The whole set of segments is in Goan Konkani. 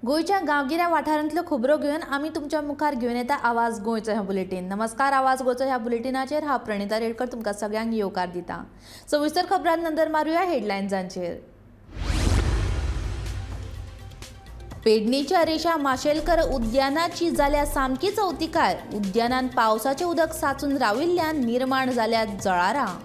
गोंयच्या गांवगिऱ्या वाठारांतल्यो खबरो घेवन आमी तुमच्या मुखार घेवन येता आवाज गोंयचो हें बुलेटीन. नमस्कार, आवाज गोंयचो ह्या बुलेटिनाचेर हांव प्रणिता रेडकर तुमकां सगळ्यांक येवकार दिता. सविस्तर खबरां नदर मारुया हेडलायन्सांचेर. पेडणेच्या रेशा माशेलकर उद्यानाची जाल्या सामकीच अवतिकाय. उद्यानान पावसाचें उदक साचून राविल्ल्यान निर्माण जाल्या जळारां.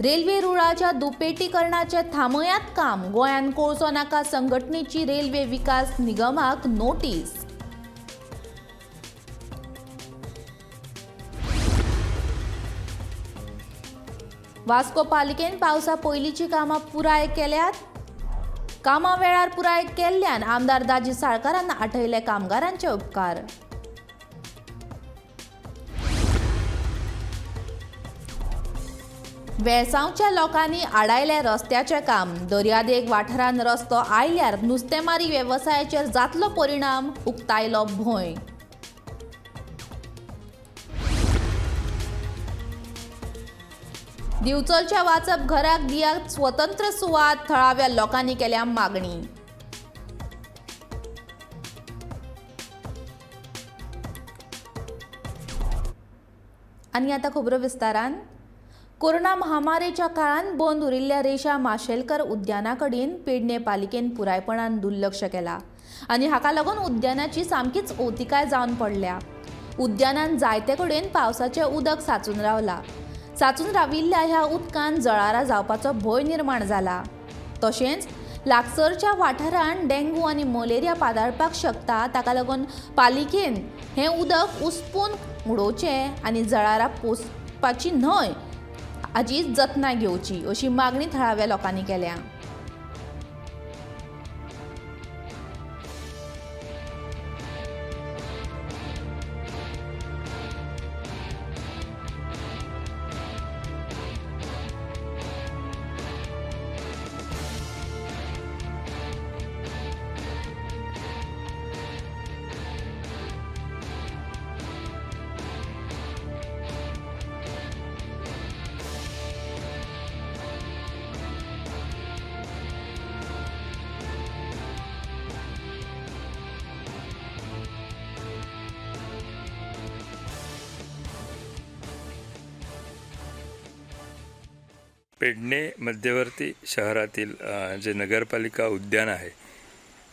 रेल्वे रुळाच्या दुपेटीकरणाचें थांबयात काम. गोंयांत कोळसो नाका संघटनेची रेल्वे विकास निगमाक नोटीस. वास्को पालिकेन पावसा पयलींची कामां पुराय केल्यात. कामां वेळार पुराय केल्ल्यान आमदार दाजी साळकारान आठयले कामगारांचे उपकार. वेळसांवच्या लोकांनी आडायलें रस्त्याचें काम. दर्यादेग वाठारांत रस्तो आयल्यार नुस्तेमारी वेवसायाचेर जातलो परिणाम, उक्तायलो भंय. दिवचलच्या वाचप घराक दियात स्वतंत्र सुवात, थळाव्या लोकांनी केल्या मागणी. आनी आतां खबरो विस्तारान. कोरोना महामारीच्या काळांत बंद उरिल्ल्या रेशा माशेलकर उद्याना कडेन पेडणे पालिकेन पुरायपणान दुर्लक्ष केला आनी हाका लागून उद्यानाची सामकीच अवतिकाय जावन पडल्या. उद्यानान जायते कडेन पावसाचें उदक साचून रावला. साचून राविल्ल्या ह्या उदकान जळारां जावपाचो भंय निर्माण जाला. तशेंच लागसरच्या वाठारांत डेंगू आनी मलेरिया पातळपाक शकता. ताका लागून पालिकेन हें उदक उसपून उडोवचें आनी जळारां पोसपाची न्हय हाची जतनाय घेवची अशी मागणी थळाव्या लोकांनी केल्या. पेडणे मध्यवर्ती शहरातील जे नगरपालिका उद्यान आहे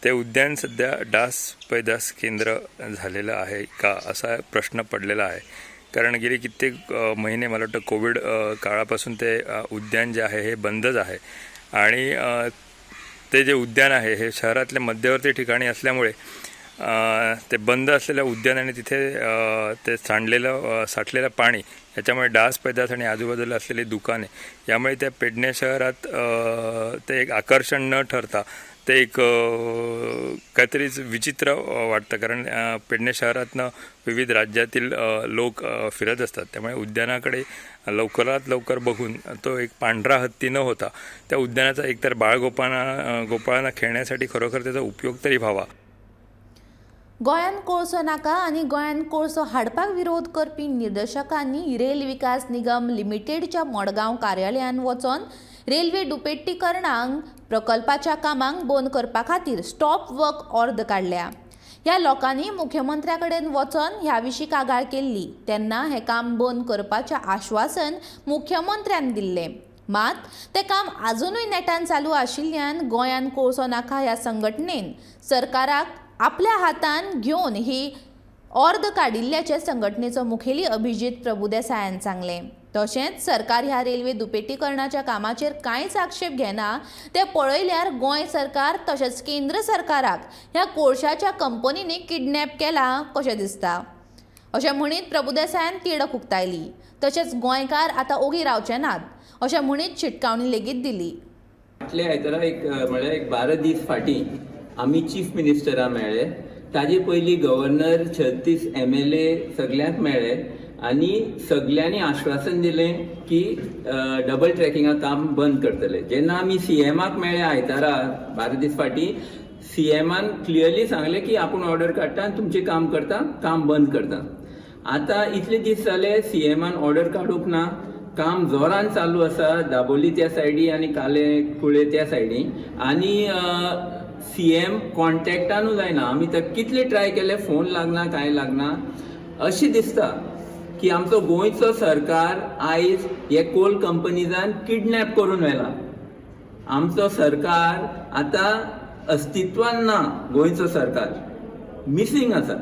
ते उद्यान सध्या डास पैदास केंद्र झालेलं आहे का असा प्रश्न पडलेला आहे. कारण गेली कित्येक महिने मला वाटतं कोविड काळापासून ते उद्यान जे आहे हे बंदच आहे आणि ते जे उद्यान आहे हे शहरातल्या मध्यवर्ती ठिकाणी असल्यामुळे ते बंद असलेल्या उद्यान आणि तिथे ते सांडलेलं साठलेलं पाणी याच्यामुळे डास पैदास आणि आजूबाजूला असलेली दुकाने यामुळे त्या पेडणे शहरात ते एक आकर्षण न ठरता ते एक काहीतरीच विचित्र वाटतं. कारण पेडणे शहरातनं विविध राज्यातील लोक फिरत असतात, त्यामुळे उद्यानाकडे लवकरात लवकर बघून तो एक पांढरा हत्ती न होता त्या उद्यानाचा एकतर बाळगोपाळांना गोपाळांना खेळण्यासाठी खरोखर त्याचा उपयोग तरी व्हावा. गोंयांत कोळसो नाका आनी गोंयांत कोळसो हाडपाक विरोध करपी निर्देशकांनी रेल विकास निगम लिमिटेडच्या मडगांव कार्यालयांत वचोन रेल्वे दुपेटीकरणाक प्रकल्पाच्या कामांक बंद करपा खातीर स्टॉप वर्क ऑर्द काडल्या. ह्या लोकांनी मुख्यमंत्र्या कडेन वचोन ह्या विशीं कागाळ केल्ली तेन्ना हें काम बंद करपाचें आश्वासन मुख्यमंत्र्यान दिल्लें. मात तें काम आजुनूय नेटान चालू आशिल्ल्यान गोंयांत कोळसो नाका ह्या संघटनेन सरकाराक आपल्या हातान घेवन ही ऑर्द काडिल्ल्याचें संघटनेचो मुखेली अभिजीत प्रभुदेसायान सांगलें. तशेंच सरकार ह्या रेल्वे दुपेटीकरणाच्या कामाचेर कांयच आक्षेप घेना तें पळयल्यार गोंय सरकार तशेंच केंद्र सरकाराक ह्या कोळशाच्या कंपनींनी किडनॅप केला कशें दिसता अशें म्हणीत प्रभुदेसायान तिडक उक्तायली. तशेंच गोंयकार आतां ओगी रावचे नात अशें म्हणीत शिटकावणी लेगीत दिली. फाटल्या आयतारा एक म्हळ्यार एक 12 दीस फाटीं आमी चीफ मिनिस्टरा मेळ्ळे, ताजे पयलीं गव्हर्नर 36 MLA सगल्यांक मेळ्ळे आनी सगल्यांनी आश्वासन दिलें की डबल ट्रॅकिंगा काम बंद करतले. जेन्ना आमी CMाक मेळ्ळे आयतारा 12 दीस फाटीं, CMान क्लियरली सांगलें की आपूण ऑर्डर काडटा आनी तुमचें काम करता, काम बंद करता. आतां इतले दीस जाले CMान ऑर्डर काडूंक ना. काम जोरान चालू आसा दाबोली त्या सायडी आनी काले कुळे त्या सायडी आनी सीएम कॉन्टेक्टानूय जायना. आमी तर कितले ट्राय केले, फोन लागना, कांय लागना. अशें दिसता की आमचो गोंयचो सरकार आयज हे कोल कंपनीजान किडनॅप करून व्हेला. आमचो सरकार आतां अस्तित्वान ना, गोंयचो सरकार मिसींग आसा.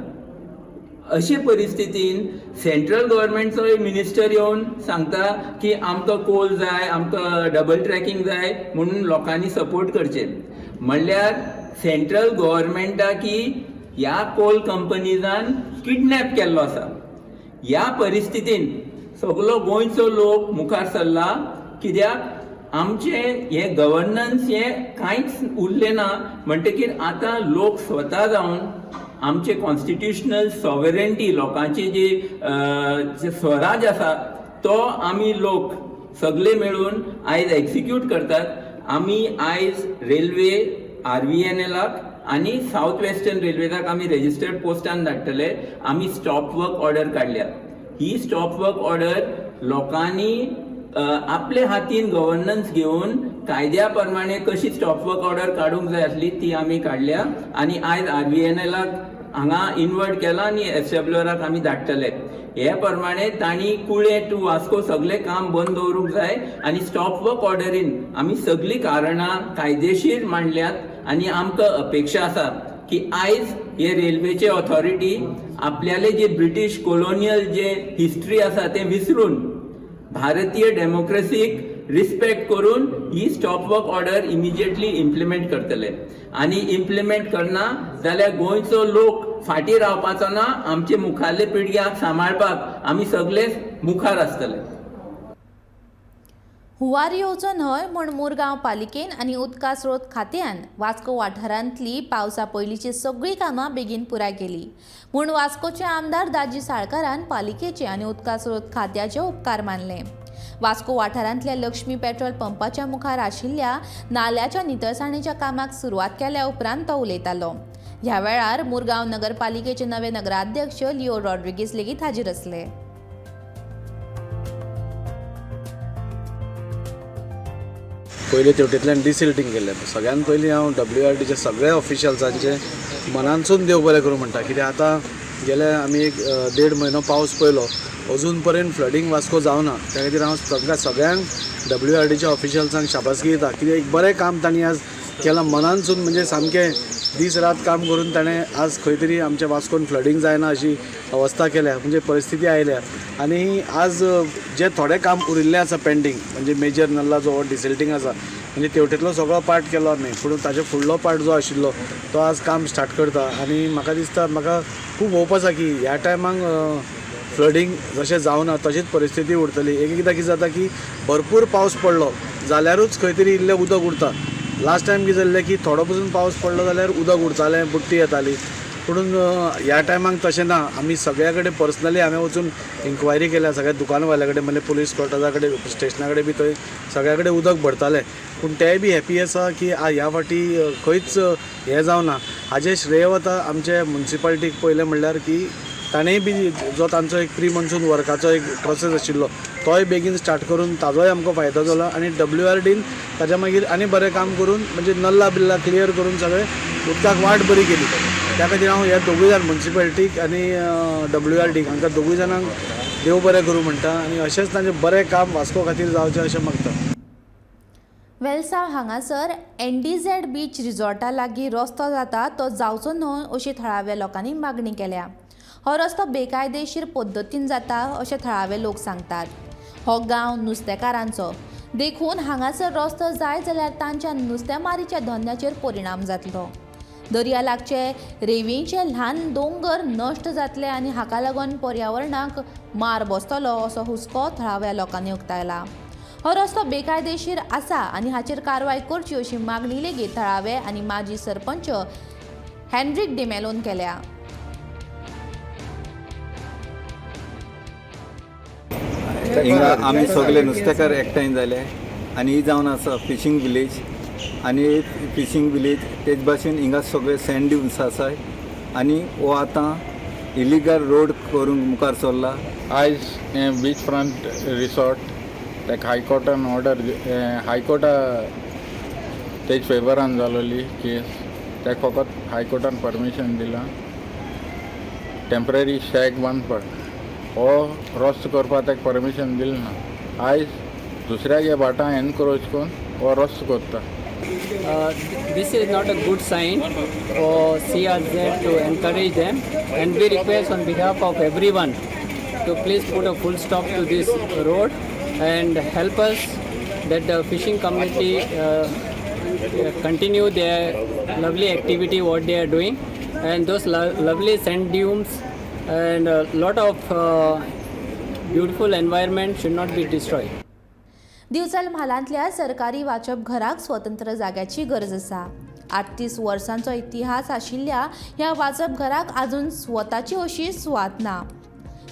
अशे परिस्थितीन सेंट्रल गव्हर्मेंटचोय मिनिस्टर येवन सांगता की आमकां कोल जाय, आमकां डबल ट्रॅकिंग जाय म्हणून लोकांनी सपोर्ट करचे. म्हणल्यार सेंट्रल गव्हर्मेंटाकी ह्या कोल कंपनीजान किडनॅप केल्लो आसा. ह्या परिस्थितीन सगलो गोंयचो लोक मुखार सरला, कित्याक आमचें हें गव्हर्नन्स हें कांयच उरलें ना. म्हणटकीर आतां लोक स्वता जावन आमचे कॉन्स्टिट्युशनल सॉवरेंटी, लोकांची जी जे स्वराज आसा तो आमी लोक सगळे मेळून आयज एक्सिक्यूट करतात. आमी आयज रेल्वे RVNLाक आनी सावथ वेस्टर्न रेल्वेजाक आमी रेजिस्टर्ड पोस्टान धाडटले. आमी स्टॉप वर्क ऑर्डर काडल्या. ही स्टॉप वर्क ऑर्डर लोकांनी आपले हातीन गव्हर्नन्स घेवन कायद्या प्रमाणे कशी स्टॉप वर्क ऑर्डर काडूंक जाय आसली ती आमी काडल्या आनी आयज RVNLाक हांगा इन्वर्ट केला आनी SWRाक आमी धाडटले. हे प्रमाणे तांणी कुळे टू वास्को सगळें काम बंद दवरूंक जाय आनी स्टॉप वर्क ऑर्डरीन आमी सगळीं कारणां कायदेशीर मांडल्यात आनी आमकां अपेक्षा आसा की आयज हे रेल्वेचे ऑथॉरिटी आपल्याले जे ब्रिटीश कोलोनियल जे हिस्ट्री आसा तें विसरून भारतीय डेमोक्रेसीक रिस्पेक्ट करून ही stop work order immediately implement करतले. आनी इम्प्लिमेंट करना जाल्यार गोंयचो लोक फाटीं रावपाचो ना. आमचे मुखारले पिळग्याक सांबाळपाक आमी सगळे मुखार आसतले. हुंवार येवचो न्हय म्हूण मुरगांव पालिकेन आनी उदका स्रोत खात्यान वास्को वाठारांतली पावसा पयलींची सगळीं कामां बेगीन पुराय केली म्हूण वास्कोचे आमदार दाजी साळकारान पालिकेचे आनी उदका स्रोत खात्याचे उपकार मानले. वास्को वाठारांतल्या लक्ष्मी पेट्रोल पंपाच्या मुखार आशिल्ल्या नाल्याच्या नितळसाणेच्या कामाक सुरवात केल्या उपरांत तो उलयतालो. ह्या वेळार मुरगांव नगरपालिकेचे नवे नगराध्यक्ष लिओ रॉड्रिगीस लेगीत हाजीर आसले. पयलीं तेवटेंतल्यान डिसिल्टींग केल्लें. सगळ्यान पयलीं हांव WRDच्या सगळ्या ऑफिशल्सांचें मनानसून देव बरें करूं म्हणटा, कित्याक आतां गेले आमी एक 1.5 म्हयनो पावस पयलो, अजून पर्यंत फ्लडींग वास्को जावना. त्या खातीर हांव तांकां सगळ्यांक WRDच्या ऑफिशल्सांक शाबासकी दिता, कित्याक एक बरें काम तांणी आज केलां मनानसून, म्हणजे सामकें दीस रात काम करून ताणें आज खंय तरी आमच्या वास्कोन फ्लडींग जायना अशी अवस्था केल्या, म्हणजे परिस्थिती आयल्या. आनी आज जे थोडें काम उरिल्लें आसा पेंडींग, म्हणजे मेजर नल्ला जो डिसिल्टींग आसा, म्हणजे तेवटेंतलो सगळो पार्ट केलो आमी, पूण ताजे फुडलो पार्ट जो आशिल्लो तो आज काम स्टार्ट करता. आनी म्हाका दिसता, म्हाका खूब होप आसा की ह्या टायमाक फ्लडींग जशें जावना तशीच परिस्थिती उरतली. एक एकदां कितें जाता की भरपूर पावस पडलो जाल्यारूच खंय तरी इल्लें उदक उरता. लास्ट टायम कितें जाल्लें की थोडो पसून पावस पडलो जाल्यार उदक उरतालें, बुडटी येताली. पुणून ह्या टायमाक तशें ना. आमी सगळ्या कडेन पर्सनली हांवें वचून इन्क्वायरी केल्या सगळ्या दुकानवाल्या कडेन, म्हणल्यार पुलीस क्वॉर्टर्सा कडेन, स्टेशना कडेन बी, थंय सगळ्या कडेन उदक भरतालें. पूण तेय बी हॅपी आसा की ह्या फावटी खंयच हें जावना. हाजें श्रेय वता आमचे मुन्सिपाल्टीक पयलें म्हणल्यार की ताणेंय बी जो तांचो एक प्री मॉन्सून वर्काचो एक प्रोसेस आशिल्लो तोय बेगीन स्टार्ट करून ताजोय आमकां फायदो जालो. आनी WRDन ताच्या मागीर आनी बरें काम करून, म्हणजे नल्ला बिल्ला क्लियर करून सगळें उदकाक वाट बरी केली. त्या खातीर हांव ह्या दोगूय जाण मुन्सिपाल्टीक आनी WRDक हांकां दोगूय जाणांक देव बरें करूं म्हणटा आनी अशेंच तांचें बरें काम वास्को खातीर जावचें अशें मागता. वेलसांव हांगासर NDZ beach रिसॉर्टा लागीं रस्तो जाता तो जावचो न्हय अशी थळाव्या लोकांनी मागणी केल्या. हो रस्तो बेकायदेशीर पद्दतीन जाता अशें थळावे लोक सांगतात. हो गांव नुस्तेकारांचो देखून हांगासर रस्तो जाय जाल्यार तांच्या नुस्तेमारीच्या धंद्याचेर परिणाम जातलो. दर्या लागचे रेंवेचे ल्हान दोंगर नश्ट जातले आनी हाका लागून पर्यावरणाक मार बसतलो असो हुस्को थळाव्या लोकांनी उक्तायला. हो रस्तो बेकायदेशीर आसा आनी हाचेर कारवाय करची अशी मागणी लेगीत थळावे आनी माजी सरपंच हेनरीक डिमेलोन केल्या. हिंगा आमी सगळे नुस्तेकार एकठांय जाले आनी ही जावन आसा फिशींग विलेज आनी फिशींग विलेज तेच भाशेन हिंगा सगळे सँड ड्युन्स आसाय आनी हो आतां इलिगल रोड करूंक मुखार सरला. आयज हें बीच फ्रंट रिसॉर्ट ताका हायकोर्टान ऑर्डर, हायकोर्टा तेज फेवरान जालोली केस. ताका फकत हायकोर्टान परमिशन दिलां टेंपररी शॅक बांदपाक. हो रस्तो करपाक ताका परमिशन दिलें ना. आयज दुसऱ्यागे भाटां एनक्रोच करून हो रस्तो करता. This is not a good sign for CRZ to encourage them, and we request on behalf of everyone to please put a full stop to this road and help us that the fishing community continue their lovely activity what they are doing, and those lovely sand dunes and a lot of beautiful environment should not be destroyed. Divchal म्हालांतल्या सरकारी वाचपघराक स्वतंत्र जाग्याची गरज आसा. 38 वर्सांचो इतिहास आशिल्ल्या ह्या वाचपघराक आजून स्वताची अशी सुवात ना,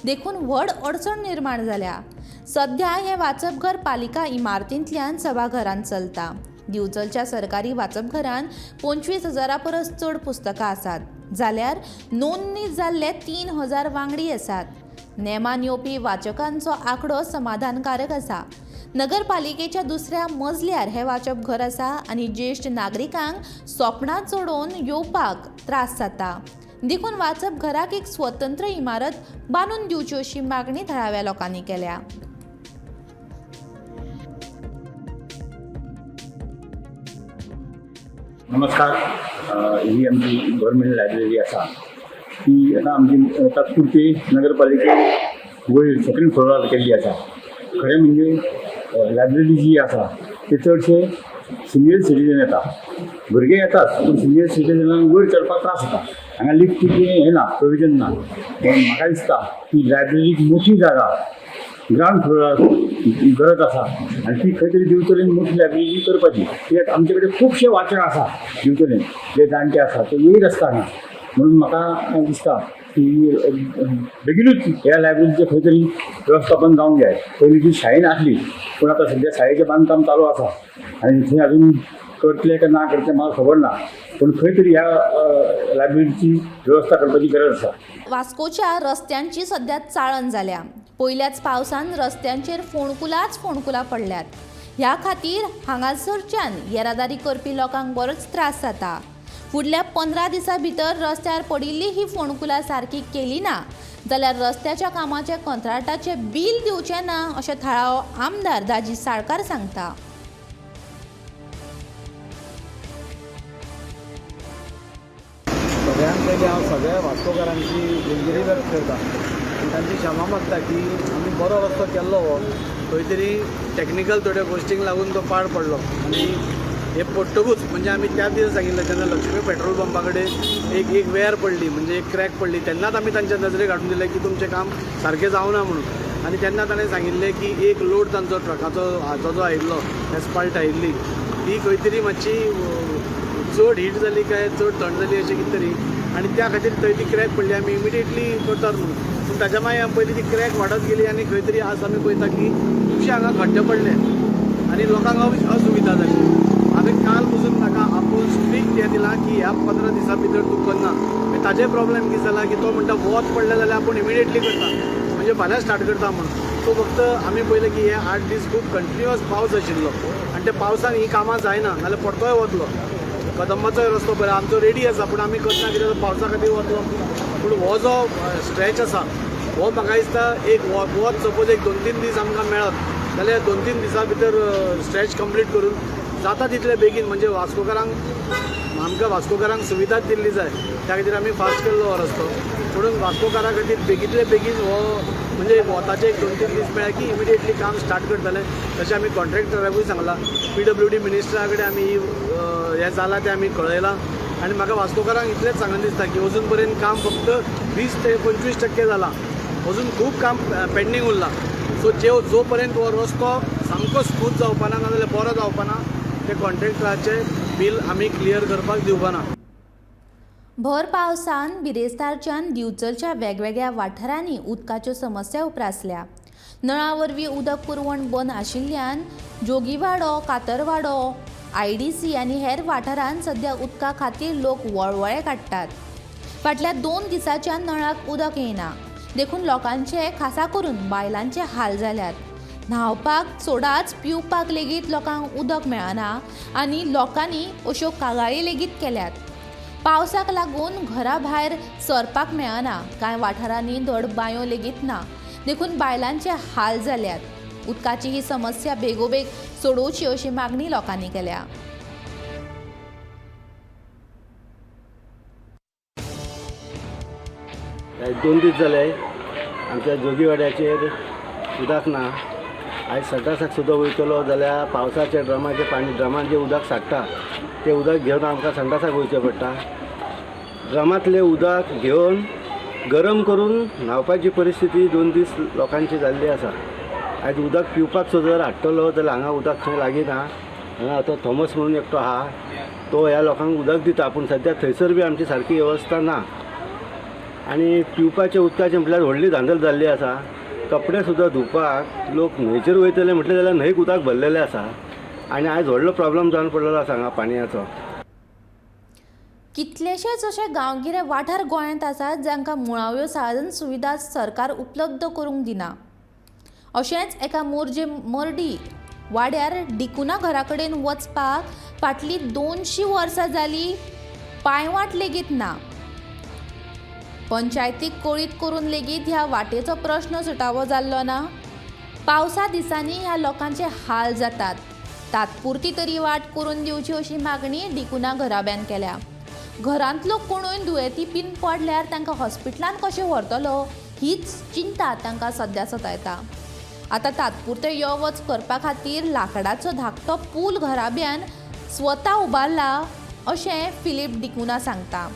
देखून व्हड अडचण निर्माण जाल्या. सध्या हें वाचपघर पालिका इमारतींतल्यान सभाघरांत चलता. दिवचलच्या सरकारी वाचपघरांत 25,000 परस चड पुस्तकां आसात, जाल्यार नोंदणी जाल्ले 3,000 वांगडी आसात. नेमान येवपी वाचकांचो आंकडो समाधानकारक आसा. नगरपालिकेच्या दुसऱ्या मजल्यार हें वाचपघर आसा आनी ज्येश्ठ नागरिकांक सोपणां चडोवन येवपाक त्रास जाता, देखून वाचपघराक एक स्वतंत्र इमारत बांदून दिवची अशी मागणी थळाव्या लोकांनी केल्या. नमस्कार. ही आमची गव्हर्मेंट लायब्ररी आसा, ती आतां आमची तात्पुरती नगरपालिके वयर सेकंड फ्लोरार केल्ली आसा. खरें म्हणजे लायब्ररी जी आसा ते चडशे सिनियर सिटीजन येता, भुरगे येतात, पूण सिनियर सिटीजनांक वयर चडपाक त्रास जाता. हांगा लिफ्टीचें हें ना, प्रोविजन ना. पूण म्हाका दिसता की लायब्ररीक मोठी जागा ग्रावंड फ्लोरार गरज आसा आनी ती खंय तरी दिवचलेन मोठी लायब्ररी करपाची, कित्याक आमचे कडेन खुबशे वाचक आसा दिवचलेन, जे जाणटे आसा ते येयत आसता हांगा. म्हणून म्हाका दिसता की बेगिनूच ह्या लायब्ररीचें खंय तरी वेवस्थापन जावंक जाय. पयलीं ती शाळेन आसली, पूण आतां सद्या शाळेचें बांदकाम चालू आसा आनी थंय अजून करतले काय ना करतले म्हाका खबर ना, पूण खंय तरी ह्या लायब्ररीची वेवस्था करपाची गरज आसा. वास्कोच्या रस्त्यांची सध्या चाळण जाल्या. पयल्याच पावसान रस्त्यांचेर फोंडकुलांच फोंडकुलां पडल्यात. ह्या खातीर हांगासरच्यान येरादारी करपी लोकांक बरोच त्रास जाता. फुडल्या 15 दिसां भितर रस्त्यार पडिल्ली ही फोंडकुलां सारकी केली ना जाल्यार रस्त्याच्या कामाचे कंत्राटाचें बील दिवचें ना अशें थळावो आमदार दाजी साळकार सांगता. सगळ्यांत पयलीं हांव सगळ्या वास्कोकारांची दिलगिरी व्यक्त करता आनी तांची क्षमा मागता की आमी बरो रस्तो केल्लो, हो खंय तरी टॅक्निकल थोड्यो गोश्टींक लागून तो पाड पडलो. आनी हे पडटकूच म्हणजे आमी त्याच दिसा सांगिल्लें, जेन्ना लक्ष्मी पेट्रोल पंपा कडेन एक एक वेर पडली, म्हणजे एक क्रॅक पडली, तेन्नाच आमी तांच्या नजरेक हाडून दिलें की तुमचें काम सारकें जावना म्हणून. आनी तेन्ना ताणें सांगिल्लें की एक लोड तांचो ट्रकाचो हाचो जो आयिल्लो, एस्पाल्ट आयिल्ली, ती खंय तरी मातशी चड हीट जाली काय चड थंड जाली अशें कितें तरी, आनी त्या खातीर थंय ती क्रॅक पडली. आमी इमिडिएटली करतात म्हणून, पूण ताच्या मागीर पयलीं ती क्रॅक वाडत गेली आनी खंय तरी आज आमी पळयता की खुबशे हांगा खड्डे पडले आनी लोकांक असुविधा जाली. हांवें काल पसून ताका आपोवन स्ट्रिक्ट हें दिलां की ह्या 15 दिसां भितर तूं करना. ताजे प्रॉब्लेम कितें जाला की तो म्हणटा वत पडलें जाल्यार आपूण इमिडिएटली करता, म्हणजे फाल्यां स्टार्ट करता म्हणून. सो फक्त आमी पळयलें की हे 8 दीस खूब कंटिन्युअस पावस आशिल्लो आनी त्या पावसान ही कामां जायना, नाल्यार परतोय वतलो. कदंबाचोय रस्तो पळय आमचो रेडी आसा, पूण आमी करना कित्याक पावसा खातीर वतलो. पूण हो जो स्ट्रेच आसा हो म्हाका दिसता एक वत सपोज एक 2-3 दीस आमकां मेळत जाल्यार 2-3 दिसां भितर स्ट्रेच कंप्लीट करून जाता तितले बेगीन, म्हणजे वास्कोकारांक, आमकां वास्कोकारांक सुविधा दिल्ली जाय, त्या खातीर आमी फास्ट केल्लो हो रस्तो. म्हणून वास्कोकारां खातीर बेगींतले बेगीन हो म्हणजे वताचे एक 2-3 दीस मेळ्ळे की इमिडिएटली काम स्टार्ट करतले. तशें आमी कॉन्ट्रॅक्टराकूय सांगलां, PWD मिनिस्टरा कडेन आमी हें जालां तें आमी कळयलां. आनी म्हाका वास्कोकारांक इतलेंच सांगन दिसता की अजून पर्यंत काम फक्त 20 ते 25% जालां, अजून खूब काम पेंडींग उरलां. सो जो पर्यंत हो रस्तो सामको स्मूथ जावपाना नाजाल्यार बरो जावपाना ते कॉन्ट्रॅक्टराचें बील आमी क्लियर करपाक दिवपाना. भर पावसान बिरेस्तारच्यान दिवचलच्या वेगवेगळ्या वाठारांनी उदकाच्यो समस्या उप्रासल्या. नळा वरवीं उदक पुरवण बंद आशिल्ल्यान जोगीवाडो, कातरवाडो, IDC आनी हेर वाठारांत सध्या उदका खातीर लोक वळवळे काडटात. फाटल्या 2 दिसांच्यान नळाक उदक येना, देखून लोकांचे खासा करून बायलांचे हाल जाल्यात. न्हांवपाक सोडाच, पिवपाक लेगीत लोकांक उदक मेळना आनी लोकांनी अश्यो कागाळी लेगीत केल्यात. पावसाक लागून घरा भायर सरपाक मेळना. कांय वाठारांनी धड बांयो लेगीत ना, देखून बायलांचे हाल जाल्यात. उदकाची ही समस्या बेगोबेग सोडोवची अशी मागणी लोकांनी केल्या. 2 दीस जाले आमच्या जोगीवाड्याचेर उदक ना. आयज संडासाक सुद्दां वयतलो जाल्यार पावसाच्या ड्रमाचें पाणी, ड्रमान जें उदक साठ्ठा तें उदक घेवन आमकां संडासाक वयचें पडटा. ड्रमांतलें उदक घेवन गरम करून न्हांवपाची परिस्थिती 2 दीस लोकांची जाल्ली आसा. आयज उदक पिवपाक सुद्दां जर हाडटलो जाल्यार हांगा उदक खंय लागीं ना. हांगा आतां थॉमस म्हणून एकटो आहा, तो ह्या लोकांक उदक दिता, पूण सद्या थंयसर बी आमची सारकी वेवस्था ना. आनी पिवपाचें उदकाचें म्हटल्यार व्हडली धांदल जाल्ली आसा. कपडे सुद्दां धुवपाक लोक न्हंयचेर वयतले म्हटलें जाल्यार न्हंयक उदक भरलेलें आसा. आनी आयज व्हडलो प्रॉब्लम जावन पडलेलो आसा हांगा पाणयाचो. कितलेशेच अशे गांवगिरे वाठार गोंयांत आसात जांकां मुळाव्यो साधन सुविधा सरकार उपलब्ध करूंक दिना. अशेंच एका मोरजे मर्डी वाड्यार डिकुना घरा कडेन वचपाक फाटलीं 200 वर्सां जालीं पांयवाट लेगीत ना. पंचायतीक कळीत करून लेगीत ह्या वाटेचो प्रश्न सुटावो जाल्लो ना. पावसा दिसांनी ह्या लोकांचे हाल जातात. तात्पुरती तरी वाट करून दिवची अशी मागणी डिकुना घराब्यान केल्या. घरांतलो कोणूय दुयेंती पिन पडल्यार तांकां हॉस्पिटलांत कशें व्हरतलो हीच चिंता तांकां सद्या सतायता. आतां तात्पुरतें यो वच करपा खातीर लांकडाचो धाकटो पूल घराब्यान स्वता उबारला अशें फिलीप डिकुना सांगता.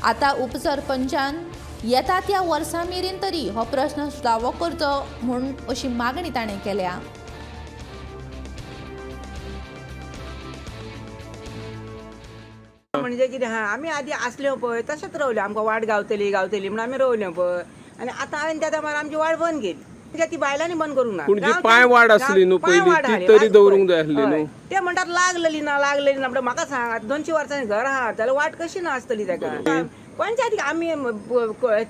आतां उपसरपंचान येता त्या वर्सा मेरेन तरी हो प्रश्न सुटावो करचो म्हूण अशी मागणी ताणें केल्या. म्हणजे कितें आहा, आमी आदी आसल्यो पळय तशेंच रावल्यो, आमकां वाट गावतली गावतली म्हणून आमी रावल्यो पळय. आनी आतां हांवें त्या तेंपार आमची वाट बंद केली, म्हणजे ती बायलांनी बंद करूंक ना. पूण जी पांय वाट आसली न्हू पयलीं ती तरी दवरूंक जाय आसली न्हू. ते म्हणटात लागलेली ना लागलेली ना, म्हणटा म्हाका सांग आतां 200 वर्सांनी घर आहा जाल्यार वाट कशी ना आसतली ताका. पंचायतीक आमी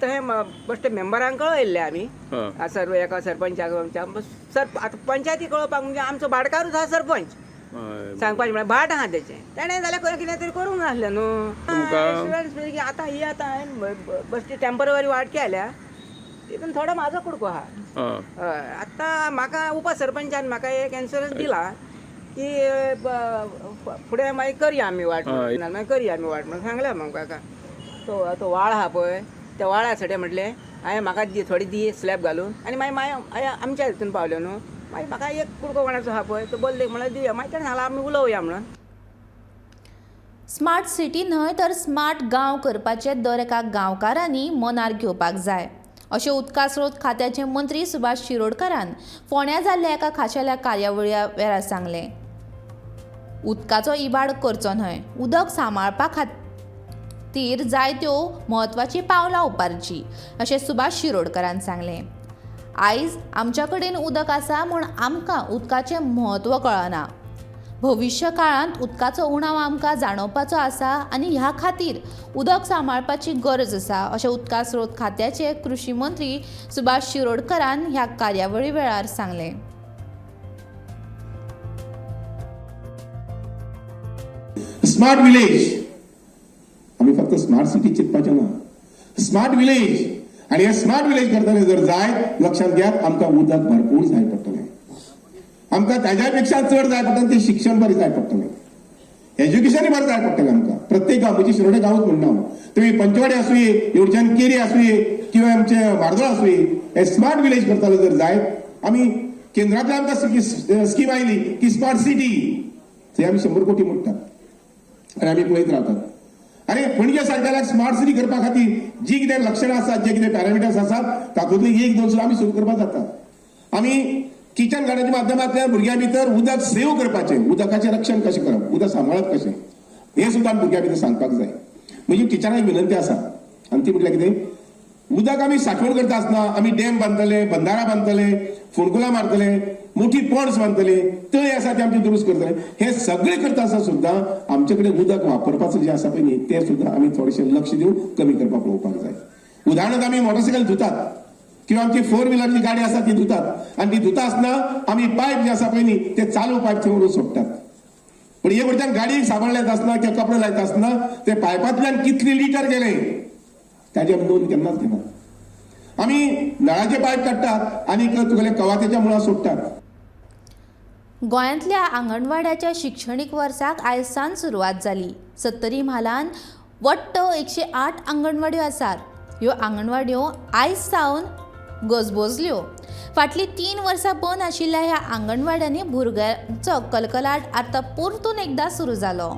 थंय बेश्टे मेंबरांक कळयल्ले आमी, सर एका सरपंचाक आमच्या सर. आतां पंचायती कळोवपाक म्हणजे आमचो भाटकारूच आहा सरपंच, सांगपाचें म्हळ्यार भाट आहा तेचें, तेणें जाल्यार कितें तरी करूंक नासलें न्हू. आतां ही आतां हांवें बेश्टी टेंपररी वाट केल्या, तितून थोडो म्हाजो कुडको आहा. हय, आतां म्हाका उपसरपंचान म्हाका एक इन्शुरन्स दिला की फुडें मागीर करया आमी वाट, मागीर करया आमी वाट म्हणून सांगलें म्हाका. तो तो वाळ आहा पळय त्या वाळा सडे म्हटलें हांवें म्हाका दी थोडी दी स्लॅब घालून, आनी मागीर मागीर आमच्या हितून पावल्यो न्हू. मागीर म्हाका एक कुडको कोणाचो आहा पळय तो बदलेक म्हणल्यार दिवया, मागीर तेणें सांगलां आमी उलोवया म्हणून. स्मार्ट सिटी न्हय तर स्मार्ट गांव करपाचें दर एका गांवकारांनी मनार घेवपाक जाय अशें उदका स्रोत खात्याचे मंत्री सुभाष शिरोडकारान फोंड्यां जाल्ल्या एका खाशेल्या कार्यावळी वेळार सांगलें. उदकाचो इबाड करचो न्हय, उदक सांबाळपा खातीर जायत्यो म्हत्वाचीं पावलां उबारचीं अशें सुभाष शिरोडकारान सांगलें. आयज आमच्या कडेन उदक आसा म्हूण आमकां उदकाचें म्हत्व कळना. भविश्य काळांत उदकाचो उणाव आमकां जाणवपाचो आसा आनी ह्या खातीर उदक सांबाळपाची गरज आसा अशें उदका स्रोत खात्याचे कृशी मंत्री सुभाष शिरोडकरान ह्या कार्यावळी वेळार सांगलें. स्मार्ट विलेज, आमी फक्त स्मार्ट सिटी चिंतपाचें ना, स्मार्ट विलेज. आनी हे स्मार्ट विलेज करतना जर जाय लक्षांत घेयात, आमकां उदक भरपूर जाय पडटलें, आमकां ताज्या पेक्षा चड जाय पडटलें तें शिक्षण बरें जाय पडटलें, एज्युकेशनय बरें जाय पडटलें आमकां. प्रत्येक गांव, म्हजी शिरोडे गांवूच म्हणना हांव, तुमी पंचवाडे आसुये, येवच्यान केरी आसुये किंवा आमचे म्हार्दोळ आसुये, हे स्मार्ट विलेज करताले जर जाय. आमी केंद्रांतल्यान आमकां स्कीम आयली की स्मार्ट सिटी, थंय आमी 100 कोटी मोडटात आनी आमी पळयत रावतात. आनी पणजे सारक्याक स्मार्ट सिटी करपा खातीर जी कितें लक्षणां आसात, जे कितें पॅरामिटर्स आसात, तातूंतली 1-2 सुद्दां आमी सुरू करपाक जाता. आमी किचन गार्डनाच्या माध्यमांतल्यान भुरग्यां भितर उदक सेव करपाचें, उदकाचें रक्षण कशें करप, उदक सांबाळप कशें, हें सुद्दां आमी भुरग्यां भितर सांगपाक जाय. म्हजी टिचरांक विनंती आसा, आनी ती म्हटल्यार कितें, उदक आमी सांठवण करता आसतना आमी डॅम बांदतले, बंदारा बांदतले, फोंडकुलां मारतले, मोठी पॉन्ड्स बांदतले, तळी आसा ते आमचे दुरुस्त करतले, हे सगळे करता आसतना सुद्दां आमचे कडेन उदक वापरपाचें जें आसा पळय न्ही तें सुद्दां आमी थोडेशें लक्ष दिवन कमी करपाक पळोवपाक जाय. उदाहरणार्थ आमी मोटरसायकल धुतात, किंवा आमची फोर व्हिलरची गाडी आसा ती धुतात आनी ती धुता आसतना आमी पायप जे आसा पळय न्ही ते चालू पायप थंय व्हरून सोडटात. पूण हे वयल्यान गाडयेक साबण लायता आसतना किंवा कपडे लायता आसतना ते पायपांतल्यान कितले लिटर गेले ताजी आमी नोंद केन्नाच घेना. आमी नळाचे पायप काडटात आनी तुगेले कवाथेच्या मुळां सोडटात. गोंयांतल्या आंगणवाड्याच्या शिक्षणीक वर्साक आयज सावन सुरवात जाली. सत्तरी म्हालान वट्ट 108 आंगणवाड्यो आसात. ह्यो आंगणवाड्यो आयज सावन गजबजल्यो. फाटलीं 3 वर्सां बंद आशिल्ल्या ह्या आंगणवाड्यांनी भुरग्यांचो कलकलाट आतां परतून एकदां सुरू जालो.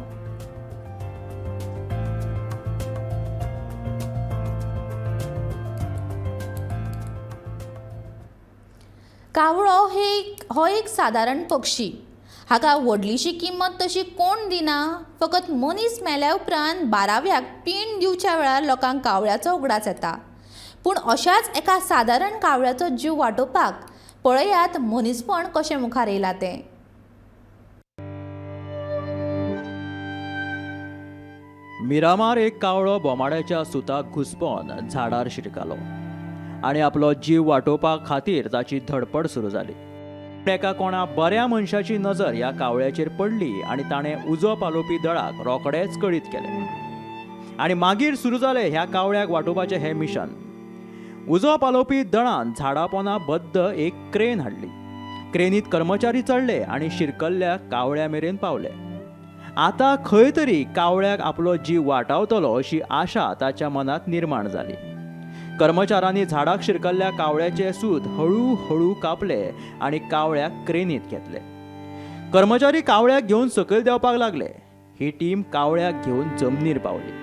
कावळो हो एक सादारण पक्षी. हाका व्हडलीशी किंमत तशी कोण दिना. फकत मनीस मेल्या उपरांत बाराव्याक पीण दिवच्या वेळार लोकांक कावळ्याचो उगडास येता. पूण अशाच एका सादारण कावळ्याचो जीव वाटोवपाक पळयात मनीसपण कशें मुखार येयलां तें. मिरामार एक कावळो बोमाड्याच्या सुताक घुसपोन झाडार शिरकालो आनी आपलो जीव वाटोवपा खातीर ताची धडपड सुरू जाली. एका कोणा बऱ्या मनशाची नजर ह्या कावळ्याचेर पडली आनी ताणें उजो पालोवपी दळाक रोखडेच कळीत केलें आनी मागीर सुरू जालें ह्या कावळ्याक वाटोवपाचें हें मिशन. उजो पालोवपी दळान झाडापोना बद्द एक क्रेन हाडली. क्रेनीत कर्मचारी चडले आनी शिरकल्ल्या कावळ्या मेरेन पावले. आतां खंय तरी कावळ्याक आपलो जीव वाटावतलो अशी आशा ताच्या मनांत निर्माण जाली. कर्मचाऱ्यांनी झाडाक शिरकल्ल्या कावळ्याचे सूत हळू हळू कापले आनी कावळ्याक क्रेनीत घेतले. कर्मचारी कावळ्याक घेवन सकयल देंवपाक लागले. ही टीम कावळ्याक घेवन जमनीर पावली.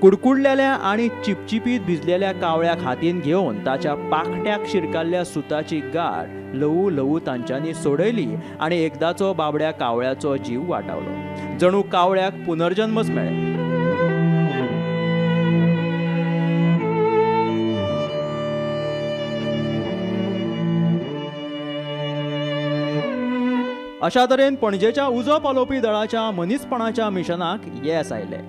कुडकुडलेल्या आनी चिपचिपीत भिजलेल्या कावळ्याक हातीन घेवन ताच्या पाखट्याक शिरकल्ल्या सुताची गाठ ल्हवू ल्हवू तांच्यांनी सोडयली आनी एकदाचो बाबड्या कावळ्याचो जीव वाटावलो. जणू कावळ्याक पुनर्जन्मच मेळ्ळें. अशा तरेन पणजेच्या उजो पालोवपी दळाच्या मनीसपणाच्या मिशनाक येस आयलें.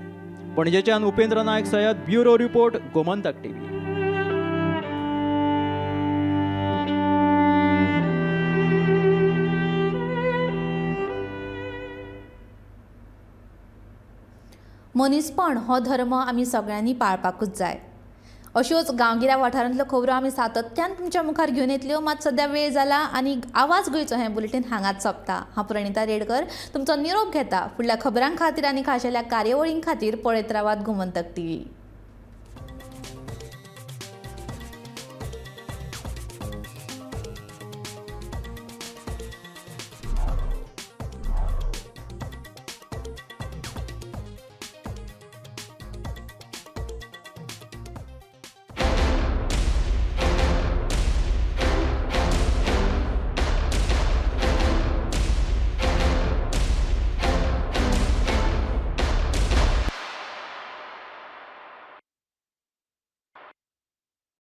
पणजेच्यान उपेंद्र नायक सयत, ब्युरो रिपोर्ट, गोमंतक टीव्ही. मनीसपण हो धर्म आमी सगळ्यांनी पाळपाकूच जाय. अश्योच गांवगिऱ्या वाठारांतल्यो खबरो आमी सातत्यान तुमच्या मुखार घेवन येतल्यो. मात सद्या वेळ जाला आनी आवाज गोंयचो हें बुलेटीन हांगाच सोंपता. हांव प्रणिता रेडकर तुमचो निरोप घेता. फुडल्या खबरां खातीर आनी खाशेल्या कार्यावळीं खातीर पळयत रावात गोमंतक टीव्ही.